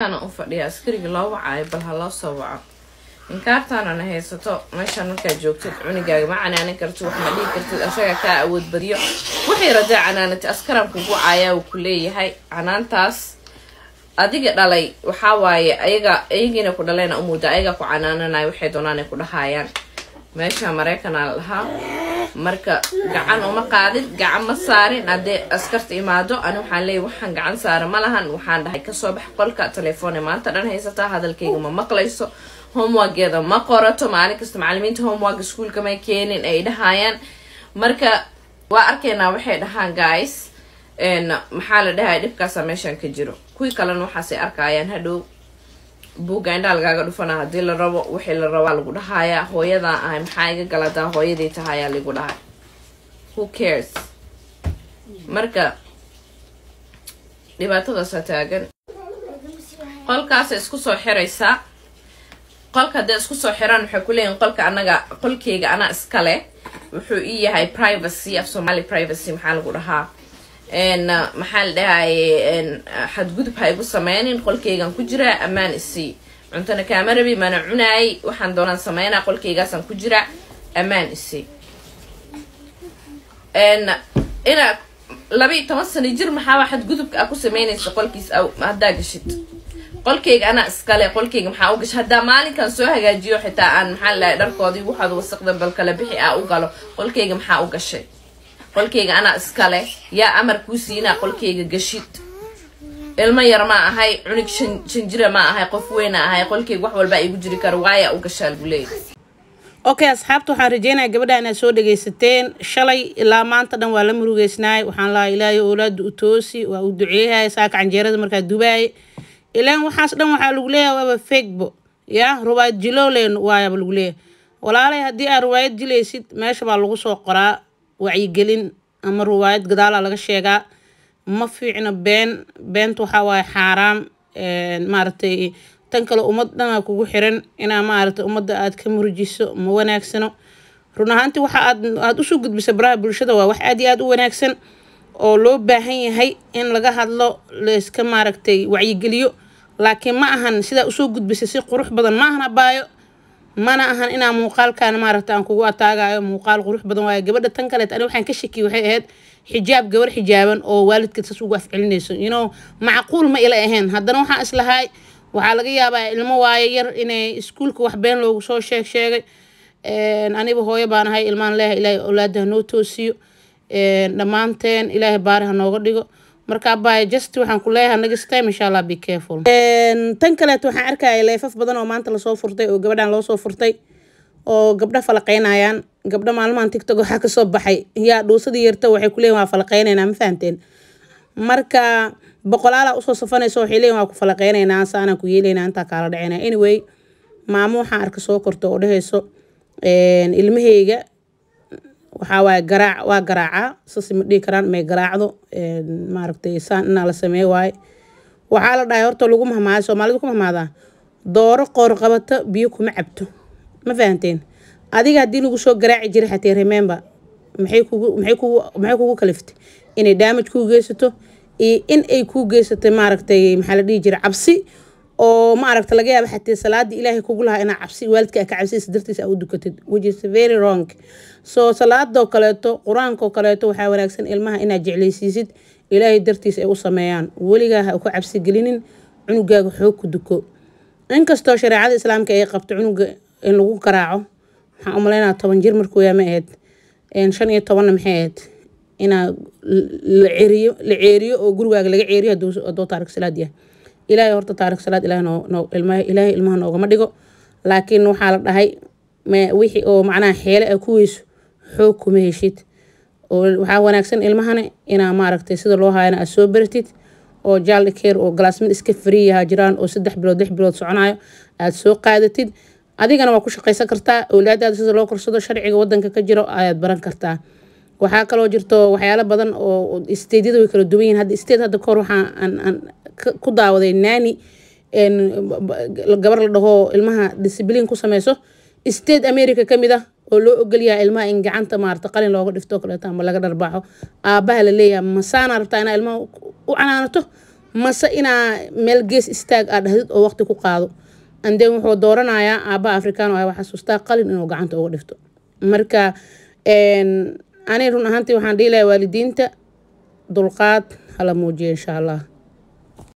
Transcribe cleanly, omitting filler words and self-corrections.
U fadhiya askariga loo wacaayo, bal ha loo soo waco. Inkaartaanana haysato meeshaan markaad joogtid, cunigaaga ma canaanin kartid, wax ma dhihi kartid, asaga kaa awood badiyo. Waxay radaa canaanatay, askaran kugu caayaa uu ku leeyahay. Canaantaas adiga dhalay waxaa waaye ayaga, iyagiina ku dhalayna umuuda, ayaga ku canaananayo, waxay doonaan ay ku dhahayaan. Meesha Maraykanaa la dhahaa. Marka gacan uma qaadin, gacan ma saarin. Haddee askarta imaado, ani waxaan leeyay waxaan gacan saara ma lahan. Waxaan dhahay kasoo bax qolka, telefoone maanta dhan haysataa, hadalkayga ma maqlayso, homeworkeeda ma qorato, maalin kasta macalimiinta homework iskuulka may keenin ay dhahayaan. Marka waa arkaynaa waxay dhahaan. Guys, maxaa la dhahay, dhibkaasa meeshaan ka jiro. Kuwii kalena waxaasay arkayaan, hadhow buugga indhaha lagaaga dhufana haddii la rabo, wixii la rabaa lagu dhahayaa. Hooyadaa ahay, maxaa iga galadaa hooyadii tahayaa lagu dhahay? Who cares? Marka dhibaatadaasaa taagan. Qolkaasa isku soo xiraysaa. Qolka hadday isku soo xiraan, waxay ku leeyihin qolka anaga, qolkeyga anaa iskale, wuxuu ii yahay privacy. Af Somali privacy maxaa lagu dhahaa? Maxaa la dhahaye, xadgudub ha igu sameynin, qolkeygan ku jiraa, ammaan isii, cuntana kaama rabi, mana cunaay, waxaan doonaan sameynaa, qolkeygaasaan ku jiraa, ammaan isii. Inaa 12 sano jir, maxaaba xadgudubka aa ku sameynaysa qolkiis haddaa gashid? Qolkeyga anaa iskale, qolkeyga maxaa u gashay? Haddaa maalinkan soo hagaajiyo xitaa aan, maxaa la dhahay, dharkoodii waxaad wasaqda bal kala bixi aa u galo, qolkeyga maxaa u gashay? Qolkeyga anaa iskale, yaa amar kuu siinaa qolkeyga gashid? Ilmo yar ma ahay, cunug shan jira ma ahay, qof weyna ahay, qolkeyga wax walbaa igu jiri kara, waaya u gashaa lagu leeyahy. Okay asxaabta, waxaan rajeynaya gabadha inaad soo dhagaysateen. Shalay ilaa maanta dhan waa la murugeysnaay. Waxaan lahaa, Ilaahay owlaada u toosi. Waa u duceeyahay saaka canjeerada markaa dubaayay. Ilaan waxaas dhan waxaa lagu leeyahay waaba fake-bo ya ruwaayad jilowleen waayaba lagu leeyahay. Walaalay, haddii aad ruwaayad jilaysid, meesha baa lagu soo qoraa wacyigelin ama ruwaayad gadaalaa laga sheegaa. Ma fiicno been. Beenta waxaa waaye xaaraam, maaragtay. Tan kale, ummad dhanaa kugu xiran, inaa maaragtay ummadda aad ka murjiso ma wanaagsano. Run ahaantii, waxa aad usoo gudbisa baraha bulshada waa wax aad iyo aad u wanaagsan oo loo baahan yahay in laga hadlo, layska maaragtay wacyigeliyo, laakiin ma ahan sidaa usoo gudbisay si qurux badan ma ahan, abaayo. Mana ahan inaa muuqaalkan maaragta aan kugu ataagayo, muuqaal qurux badan waayo gabadha. Tan kaleet, ani waxaan ka shakiyay waxay ahayd xijaab, gabar xijaaban oo waalidkeed saas ugu afcelinayso, macquul ma ila ahayn. Haddana waxaan islahay waxaa laga yaabaa ilmo waayo yar inay iskuulka wax been loogu soo sheeg sheegay. Aniba hooyo baan ahay, ilmaan leeyahay. Ilaahay awlaada hanoo toosiyo dhammaanteen, Ilaahay baari ha nooga dhigo. Marka abaayo, just waxaan ku leeyahay next time, insha Allah, be careful. Tan kaleeto, waxaan arkaya live-af badan oo maanta lasoo furtay oo gabadhan loo soo furtay oo gabdho falaqeynayaan. Gabdho maalmahan TikTok waxaa kasoo baxay yaa dhuusadii yarta, waxay kuleeyihin waa falaqeyneynaa, ma fahanteen? Marka boqolaalaa usoo safanayso, waxay leeyihin waa ku falaqeyneynaa, saanaan ku yeeleynaa, intaa kaala dhaceyna. Anyway, maamo waxaan arka soo korto oo dhehayso ilmaheyga waxaa waaye garaac waa garaacaa, sasi ma dhihi karaan, may garaacdo, maaragtay, saan inaa la sameey waaye. Waxaa la dhahay horta lagu mahmaaday, Soomaalida ku mahmaadaa, dooro qoor qabato biyo kuma cabto, ma fahanteen? Adiga haddii lagu soo garaaci jiray xatee, remember, maxay kugu kaliftay inay damage kuu geysato iyo in ay kuu geysatay, maaragtay, maxaa la dhihi jiray, cabsi oo maaragta laga yaaba xatee salaada Ilaahay kugu lahaa inaa cabsi waalidka ka cabsaysa dartiis aa u dukatid, which is very wrong. So salaadoo kaleeto, Qur-aankoo kaleeto, waxaa wanaagsan ilmaha inaad jeclaysiisid, Ilaahay dartiis ay u sameeyaan. Weligaa ha ku cabsi gelinin cunugaaga xoog ku duko, inkastoo shareecada Islaamka ay qabto cunuga in lagu garaaco. Waxaan u malaynaa 10 jir markuu yaa ma ahayd, 15-na maxay ahayd, inaa la ceriyo, la ceeriyo oo gurigaaga laga ceeriyo hadduu taarik salaad yahay. Ilaahay horta taarik salaad Ilaahay noo noo ilmaha, Ilaahay ilmaha noogama dhigo, laakiin waxaa la dhahay wixii oo macnaha xeele ay ku weyso xoog kuma heshid. Oo waxaa wanaagsan ilmahana inaa maaragtay sida loo haayana aad soo baratid, oo child care oo galaasmid iska free yaha jiraan oo 3 bilood, 6 bilood soconayo aad soo qaadatid. Adigana waa ku shaqaysan kartaa, awlaadaada sida loo korsado, sharciga wadanka ka jiro ayaad baran kartaa. Waxaa kaloo jirto waxyaalo badan oo state-yada way kala duwan yihiin. Hadda state, hadda kahor waxaa aan ku daawaday nanny gabar la dhaho ilmaha discipline ku sameyso, state America ka mid ah oo loo ogolyahay ilmaha in gacanta maarata qalin looga dhifto kaleeto ama laga dharbaaxo. Aabbaha la leeyahay, masaana rabtaa inaa ilmaha u canaanato? Mase inaa meel gees istaag aa dhahdid oo waqti ku qaado? Anden wuxuu dooranayaa aabba Afrikaan oo ah, xasuustaa qalin inuu gacanta uga dhifto. Marka ani run ahaantii waxaan dhihi lahaa waalidiinta, dulqaad hala muujiyo, insha Allah.